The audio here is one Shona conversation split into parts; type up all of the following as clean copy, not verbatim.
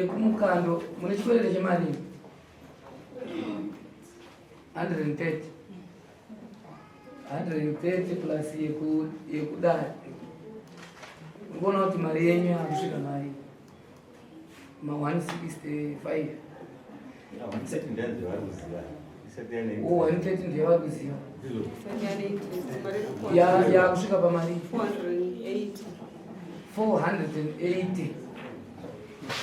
Vekumukando mune chikwerete chemarii? 130. 130 plus yekudare. Urikuona kuti mari yenyu yakusvika mari ma 165. Oh, 130 ndiye vari kuziva. Yakusvika pamari 480.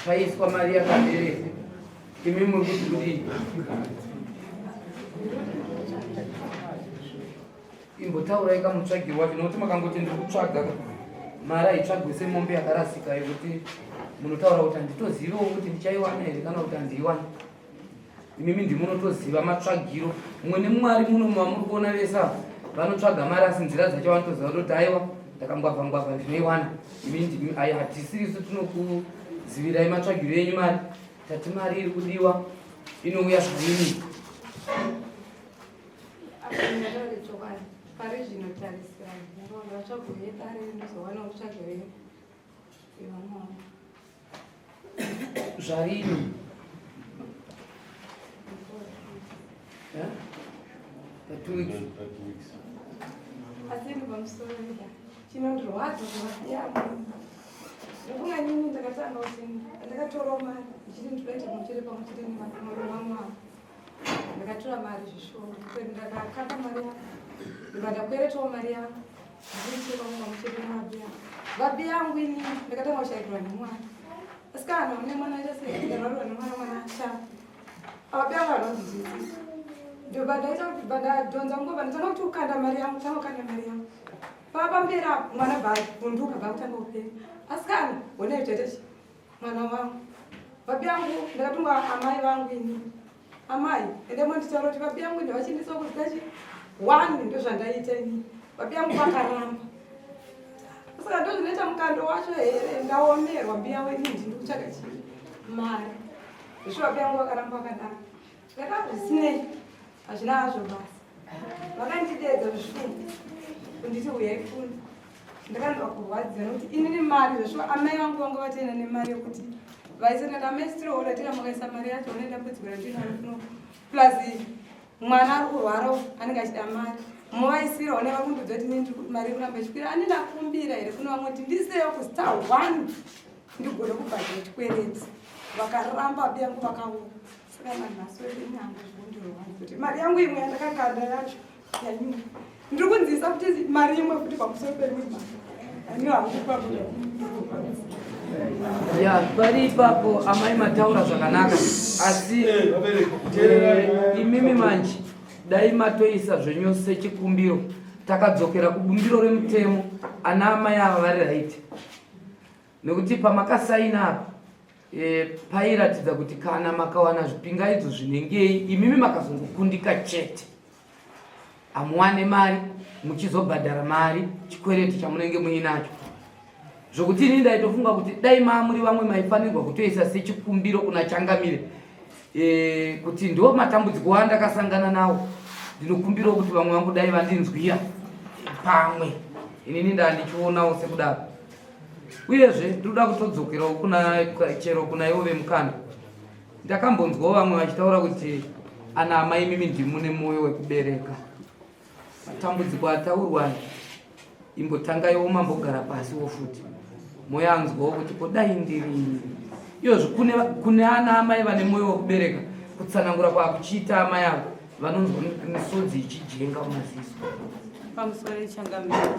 Paiswa mari yakabereka. Imi muri kuti kudii? Imbotaurai kamutsvagiro wacho nokuti makangoti ndiri kutsvaga mari haitsvagwe semombe yakarasika yekuti munotaura kuti handitoziviwo kuti ndichaiwana here kana kuti handiiwana. Imimi ndimunotoziva matsvagiro mumwe nemumwe ari muno mamuri kuona vese ava vanotsvaga mari asi nzira dzacho vanotoziva kutoti aiwa ndakangwavha ngwavha ndinoiwana. Imi ndimi ai hatisirisu tinokuzivirai matsvagiro enyu mari tati mari iri kudiwa inouya zvaini. Pari zvino tarisira vatsvago yedare ndozowana kutsvaga yevamwe Zvarini? Yeah? The 2 weeks. Asi ndi pamusoro ida chinondirwadza kuvayangu ndokunga nini ndakatanga kuti ndakatorawo mari ndichiti ndinoita pamwe chete pamwe chete nemurume wangu ava ndakatora mari zvishuwa ndakakanda mari yangu ndobva ndakweretawo mari yangu ndichiti pamwe pamwe chete nevabi yangu vabi yangu ini ndakatanga kushaikirwa nemwana asi kana une mwana aita sei ndarwarwa nemwana mwana ashaya avabi yangu vanonzwisisa ndobva ndaita kuti bva ndadhonza nguva ndatanga kuti ukanda mari yangu tanga ukanda mari yangu pava pamberi apo mwana bva avhunduka bva kutanga kupera asi kana honai zvaita chi mwana wangu vabi yangu ndakatunga amai vangu ini amai ende monditaura kuti vabi yangu ndavachindisawo kuzita chi one ndozvandaiita ini vabi yangu vakaramba saka ndozvinoita mukando wacho here ndaomerwa mbiya wenyu ndini kutsvaga chii mari zvishuwa vabi yangu vakaramba vakadaro ndakati zvisinei hazvina hazvo basa vakandideedza zvishuwa kunditi huyai kuno ndakanzwa kurwadziwa nekuti inini mari zveshuwa amai vangu vanga vatoenda nemari yekuti vaise ndati amai sitiroora tira makaisa mari yacho une dambudziko randinaro kuno plus mwana ari kurwara anenge achida mari movaisira one vari kundiudza kuti inini mari iri kuramba ichikwira ani ndakumbira here kuno vamwe kuti ndiseyo kustar one ndigone kubhadhara chikwereti vakaramba abi yangu vakaona saka manhasi wenyanga zvikundirwadza kuti mari yangu imwe yandakakanda yacho yanyuma ndiri kunzisa kuti mari imwe futi pamusoro perimwe mari ani hangu papo ya pari ipapo amai mataura zvakanaka asi eh, imimi manje dai matoisa zvenyu sechikumbiro takadzokera kubumbiro remutemo ana amai ava vari raiti nekuti pamakasaina apa e, pairatidza kuti kana makawana zvipingaidzo zvinengei imimi makazongokundika chete hamuwane mari muchizobhadhara mari chikwereti chamunenge muinacho zvokuti ini ndaitofunga kuti dai maamuri vamwe maifanirwa kutoisa sechikumbiro kuna changamire e, kuti ndiwo matambudziko andakasangana nawo ndinokumbirawo kuti vamwe vangu dai vandinzwira pamwe inini ndandichionawo sekudaro uyezve ndinoda kutodzokerawo kuna chero kuna ivo vemukanda ndakambonzwawo vamwe vachitaura kuti ana amai mimi ndimune mwoyo wekubereka matambudziko ataurwa imbotangaiwo mambogara pasi wo futi moyanzwawo kuti kodai ndirini iyozvi kune, kune ana amai vane mwoyo wekubereka kutsanangura kwakuchiita amai avo vanonzwa misodzi ichijenga mumaziso pamusoro ichangamira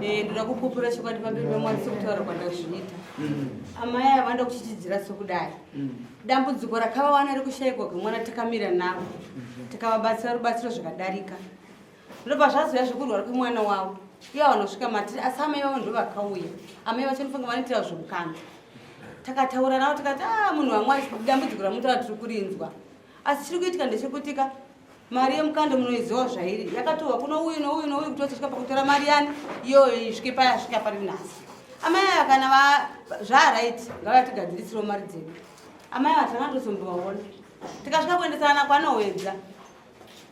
eh, ndoda kupupura chokwadi pamberi pamwari sekutaura kwandazviita mm. amai ava vanoda kuchichidzira sokudai mm. dambudziko rakavawana rekushaikwa kwemwana takamira navo mm-hmm. tikavabatsira rubatsiro zvakadarika ndobva zvazouya zvekurwara kwemwana wavo ivo vanosvika matiri asi amai vavo ndovakauya amai vacho nofange vanoitira zvomukanda takataura navo tikati a ah, munhu wamwari dambudziko ramutaura tiri kurinzwa asi chiri kuitika ndechekutika mari yemukando munoiziva zvairi yakatorwa kuno uyu nouyu nouyu kuti vazosvika pakutora mari yani iyoyo isvike payasvika pari nhasi amai ava kana zvaaraiti ngavatigadzirisiro mari dzedu amai ava tanga tozombovaona tikasvika kuendesana kwanowedza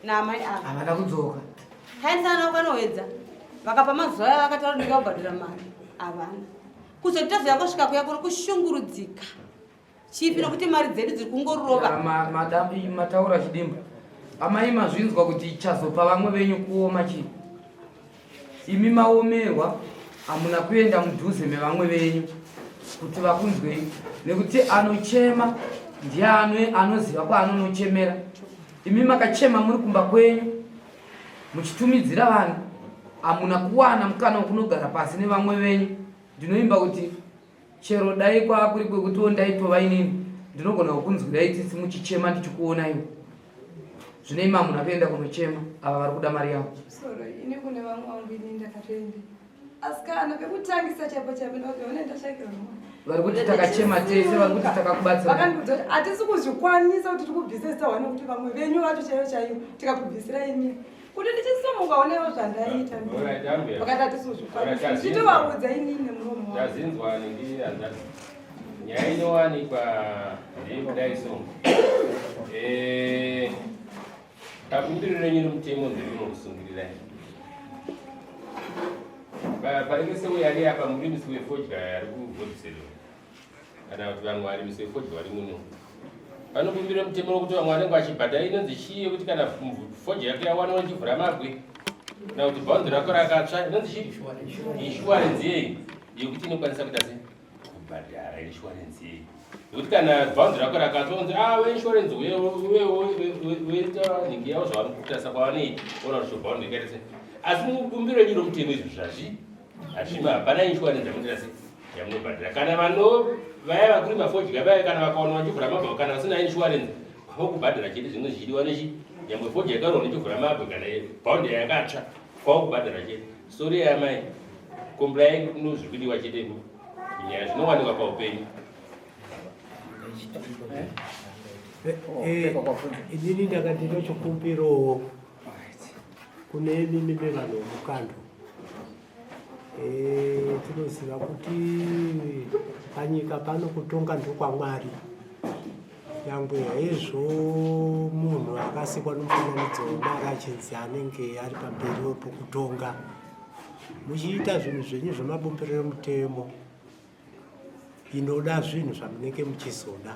naamai ava havana kudzoka taendesana navo kwanowedza vakapa mazuva aya vakataura ndinga kubhadhara mari havana kuzoti tazouya kusvika kuya kuri kushungurudzika. Chifi nokuti mari dzedu dziri kungorova. Mataura chidimbu. Amai mazvinzwa kuti chazopa vamwe venyu kuoma chii? Imi maomerwa hamuna kuenda mudhuze mevamwe venyu kuti vakunzwei nekuti anochema ndiye anoziva kwaanonochemera. Imi makachema muri kumba kwenyu muchitumidzira vanhu hamuna kuwana mukana wekunogara pasi nevamwe venyu. Ndinoimba kuti chero dai kwakuri kwekutiwo ndaitova inini ndinogona kukunzwirai tsitsi muchichema ndichikuonai zvino imi hamuna kuenda kunochema ava vari kuda mari yavo ini kune vamwe vangu ini ndakatoenda asikana pekutangisa chaipo chaipo ndakaona ndashaikirwa vari kuti takachema tese vari kuti takakubatsira vakandiudza kuti hatisi kuzvikwanisa kuti tikubvise zita hwane kuti vamwe venyu vacho chaiyo chaiyo tikakubvisira imi kuti ndichisimuka onewo zvandaita vakati hatisi kuzvikwanisa ndichitovaudza inini nemuromo wangu Tazinzwa nendihanzvadzi. Nyaya inowanikwa ndeyekudai so. Eh, pabumbiro renyu remutemo ndinokusungirirai. Panenge seuyo ari apa murimisi wefodya ari kugodhisero kana kuti vamwe varimisi vefodya vari muno vanobumbira mutemo wekuti vamwe vanenge vachibhadhara inonzi chii yekuti kana fodya yako yawana uchivhura mabwe kana kuti bhaunzi rako rakatsva inonzi chii inshuwarenzi yei yekuti inokwanisa kuita sei kubhadhara inshuwarenzi yei nekuti kana bhaunzi rako rakatsva unzi ah veinshuwarenzi uye uye nhingi yavo zvavanokutarisa kwavanoita ona kuti bhaunzi rikaita sei asi mubumbiro renyu romutemo izvo zvazvi hazvima hapana inshuwarenzi yamunoita sei yamunobhadhara kana vano vaya vakurima fodya vaya kana vakaona vachivhura mabwe kana vasina inshuwarenzi kwavakubhadhara chete zvimwe zvichidiwa nechi nyangwe fodya yakarohwa nechivhura mabwe kana bhaundi yakatsva kwavakubhadhara chete sori yamai komburai nozviri kudiwa chete nyaya zvinowanikwa paupenyu eh, inini ndakati ndochikumbirawo kune imimi vevanhu vomukando Eh, tinoziva kuti panyika pano kutonga ndokwamwari nyangwe hezvo munhu akasikwa nomufananidzo wamwari achinzi anenge ari pamberiwo pokutonga muchiita zvinhu zvenyu zvemabumbiro emutemo inoda zvinhu zvamunenge muchizoda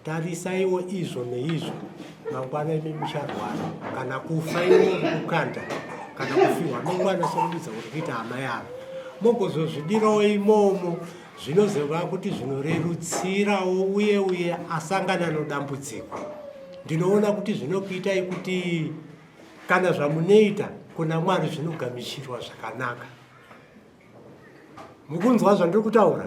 tarisaiwo izvo neizvo mangwana imi mucharwara kana kufa iwe uri kukanda kana kufiwa nomwana sokududza kuri kuita hama yavo mogozozvidirawo imomo zvinozova kuti zvinorerutsirawo uye uye asangana nodambudziko ndinoona kuti zvinokuitai kuti kana zvamunoita kuna mwari zvinogamichirwa zvakanaka mukunzwa zvandiri kutaura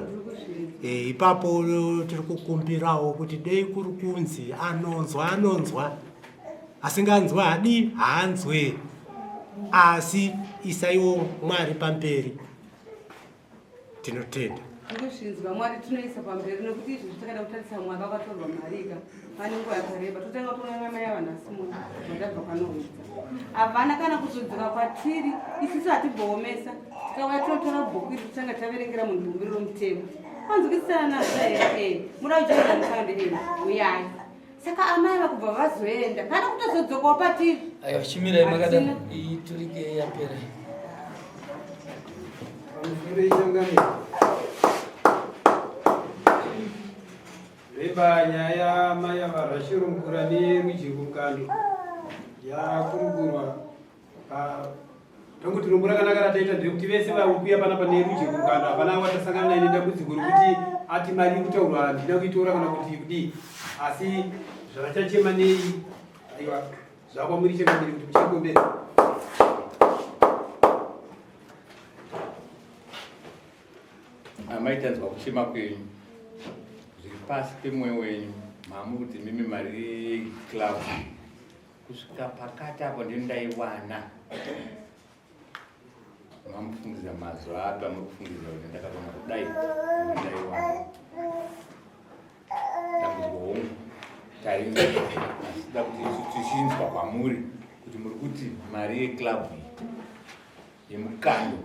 e, ipapo tiri kukumbirawo kuti dei kuri kunzi anonzwa anonzwa asinganzwa hadi haanzwe asi isaiwo mwari pamberi tinotenda Ndozvinzwa Mwari tinoisa pamberi nekuti izvi zvitakada kutarisa mwaka wakatorwa marika pane nguva yakareba totanga kutoona mai ava nhasi muno vandabva kwanohwidza havana kana kuzodzoka kwatiri isisu hatibhoomesa tikauya tinotora bhuku iri totanga taverengera munhu bumbiro romutemo anzwisisana nazvo here e muda kujoina mukande e uyai saka amai vakubva vazoenda kana kutozodzokawo patiri Aiwa, chimirai makada iturike yapera. Pamusoro ichangamire. Reba nyaya mai ava rashirungura nerujirukando yakurukurwa tongoti rombo rakanaka rataita nderekuti vese vakuuya panapa nerujirukando hapana watasangana naye nedambudziko rekuti ati mari iri kutaurwa handina kuitora kana kuti kudii asi zvavachachema nei aiwa zvakwamuri changamire kuti muchagombedza Amai tanzwa kuchema kwenyu zviri pasi pemwoyo wenyu mamu kuti mimi mari club kusvika pakati apo ndini ndaiwana mamufungidzira mazuva api amuri kufungidzira kuti ndakagona kudai ndaiwana dambudziko hongu tarinzwa asi da kuti tichinzwa kwamuri kuti muri kuti mari yeclub iyi yemukando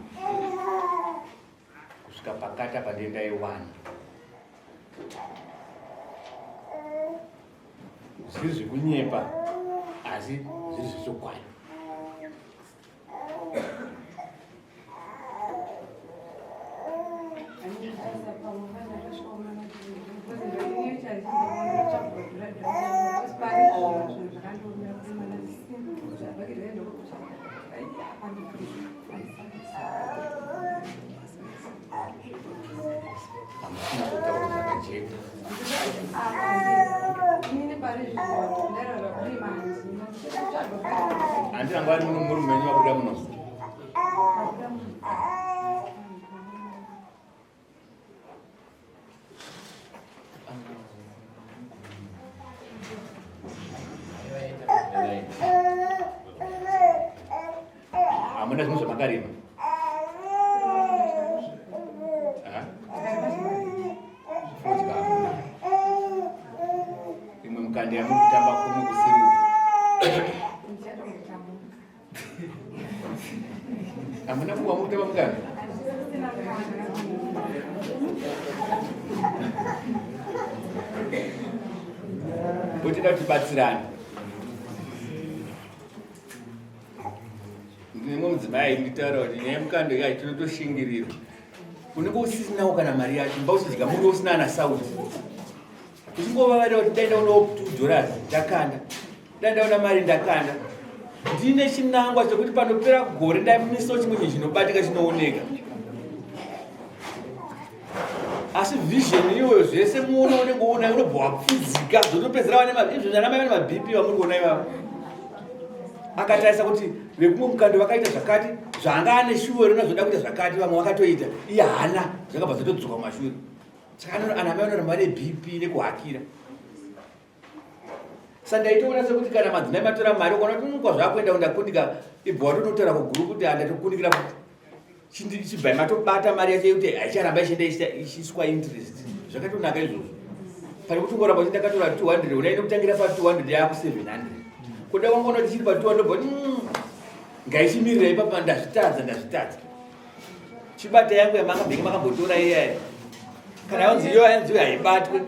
kusvika pakati apa ndiye ndaiwana zviri zvekunyepa asi zviri zvechokwadi Zvakajeka. Handina nguva muno murume wenyu wabuda muno. Hamuna zvimwe zvamakarima? Fodya hamuna. Imwe mukanda yamuri kutamba kumwe kusiri uku. Hamuna kuwa muri kutamba mukanda? Kutida kuti tibatsirane. Ndine mudzimai ainditaura kuti nyaya yemukando iya tinotoshingirira. Unenge usisinawo kana mari yacho, mba uchidya muriwo usina ana sauti. Uchingovavarira kuti dai ndaonawo $2 ndakanda, dai ndaona mari ndakanda. Ndine chinangwa chekuti panopera gore ndamisawo chimwe chinhu chinobatika chinooneka. Asi vision iyoyo zvese muono unenge uona unobva wapfudzika zvotopedzera vane izvo ana mai vane mabp vamuri kuona ivavo. Akatarisa kuti vekumwe mukando vakaita zvakati zvaanga ane shuwo rona zvoda kuita zvakati vamwe vakatoita iye haana zvakabva zvatodzoka kumashure. Saka ana mai vanoramba vane bp nekuhakira. Saka ndaitoona sekuti kana madzimai matora mari ukaona kuti unokwa zvakuenda undakundika ibva watototaura kuguru kuti handatokundikira chibvai matobata mari yacho yekuti haicharamba ichienda ichiiswa interest zvakatonaka izvozvo pane kuti ungoramba uchiti ndakatora 200 unaenda kutangira pa 200 yaku 700 kuda wangoona kuti chiri pa 200 but ngaichimirira ipapa ndazvitadza ndazvitadza chibata yangu yamakambenge makambotora iyaya kana yonzi iyo yanzi haibatwe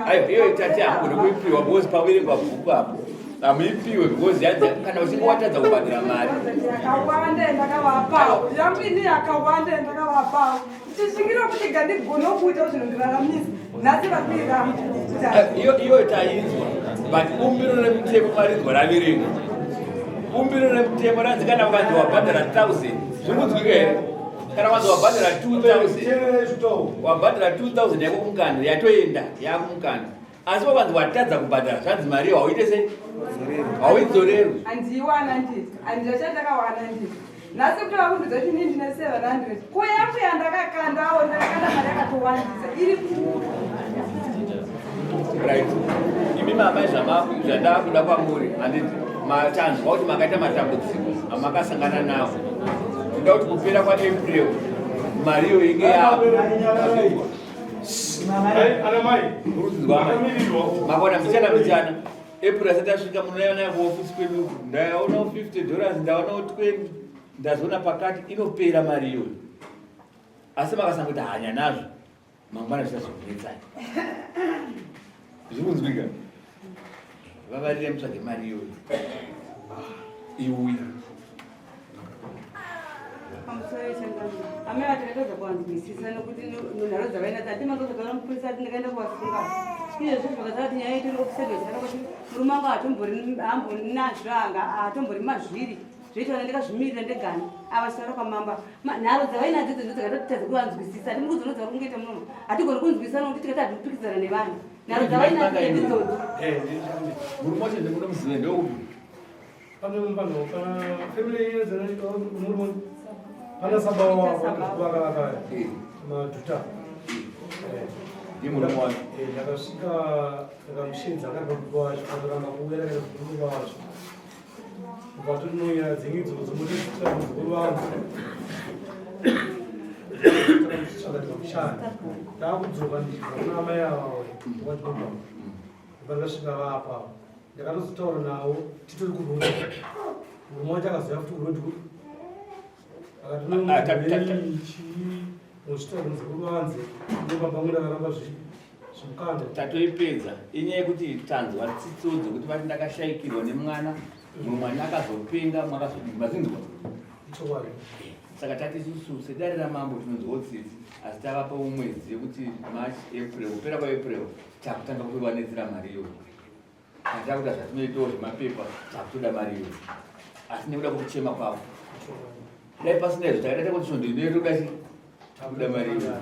ayo iyo itati hamugone kuipiwa because paverengwa bhuku apo hamuipiwe because yanzi kana uchinge watadza kubhadhara mari yakawanda yandakavapawo yangu ini yakawanda yandakavapawo ndichishingira kuti gandigone kuita zvinondiraramisa nhasi vari kuiramba iyo iyo tainzwa but bumbiro remutemo marinzwa raverengwa bumbiro remutemo ranzi kana ukanzi wabhadhara 1000 zviri kunzwika here kana wanzi wabhadhara 2000 wabhadhara 2000 yako kumukando yatoenda yakumukando asi wakanzi watadza kubhadhara zvanzi mari iyo hauite sei hauidzorerwi handiiwana nditi handina chandakawana nditi nhasi kuti vakundudza kuti inini ndine 700 ko yangu yandakakandawo ndakakanda mari yakatowandisa iri ku right imi mama zvandakuda kwamuri handiti machanzwa kuti makaita matambudziko amakasangana nawo ndoda kuti kupera kwaapril mari iyo inge yapo Makona mbichana mbichana. April asati asvika munoona kuofisi kwedu uku. Ndaona 50 dollars, ndaona 20, ndazoona pakati inopera mari iyoyo. Asi makasangoita hanya nazvo, mangwana zvichazokunetsai. Zviri kunzwika? Vavarire mutsvage mari iyoyo. Iuye. Amai vatakatadza kuvanzwisisa nokuti nharo dzavainadzo ati mazozvataura mupurisa ati ndakaenda kuvasunga izvezvi zvakazara kuti nyaya itori ofisedozara kuti murume wangu haamborinazvo anga haatombori mazviri zvoita vana ndakazvimirira ndegani ava chitaura kwamamba nharo dzavainadzo idzo ndo dzakatotadza kuvanzwisisa ati muri kudzona dzavari kungoita munomo hatigoni kunzwisisa nokuti tikati hatipikisana nevanhu nharo dzavainadzo idzodzo murume wacho ndikunomuziva ndeupi Pane mupano pana family yedzana murume pana saba wavo Eh. madhuta. Ndi murume wacho. Eh, ndakasvika ndakamushinza akabva kuba wacho akatoramba kuuya ndakaenda kurume wacho. Kubva tonoya dzenyu idzodzo motozvitsvaga muzukuru vangu. Takamutsvaga tikamushaya. Ndakudzoka ndichibva kuna amai ava wacho. Ndakasvika vapa. Ndakatozotaura nawo titori kuroad. Murume wacho akazouya futi kuroad ku akati Ah, ta- ta- ta- chii muchitaura muzukuru vanze ndobaba vangu ndakaramba zvimukanda. Tatoipedza inyaya yekuti tanzwa tsitso dzekuti vati ndakashaikirwa nemwana mumwe mwana akazopenga mwakazodii mazinzwa Ichokwadi. saka tati isusu sedare ramambo tinonzwawo tsitsi asi tavapa umwedzi yekuti march april kupera kwaapril takutanga kuiwanetsera mari iyoyo Kana takuita zvatinoitawo zvemapepa takutoda mari iyoyo asi nekuda kwekuchema kwavo dai pasina izvo takaita kuti svondo ino toda chi Kuda mari iyoyo.